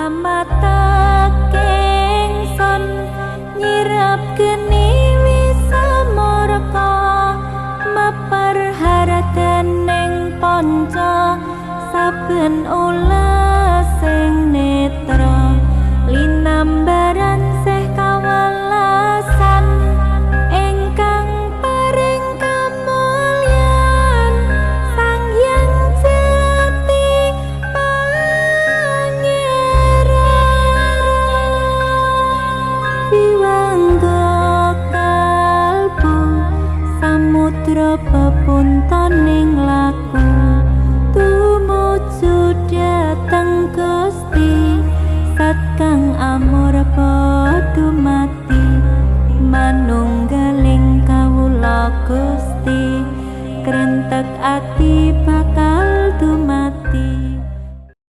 Amatake ingsun nyirep geni wisa murka maper haradening panca saben.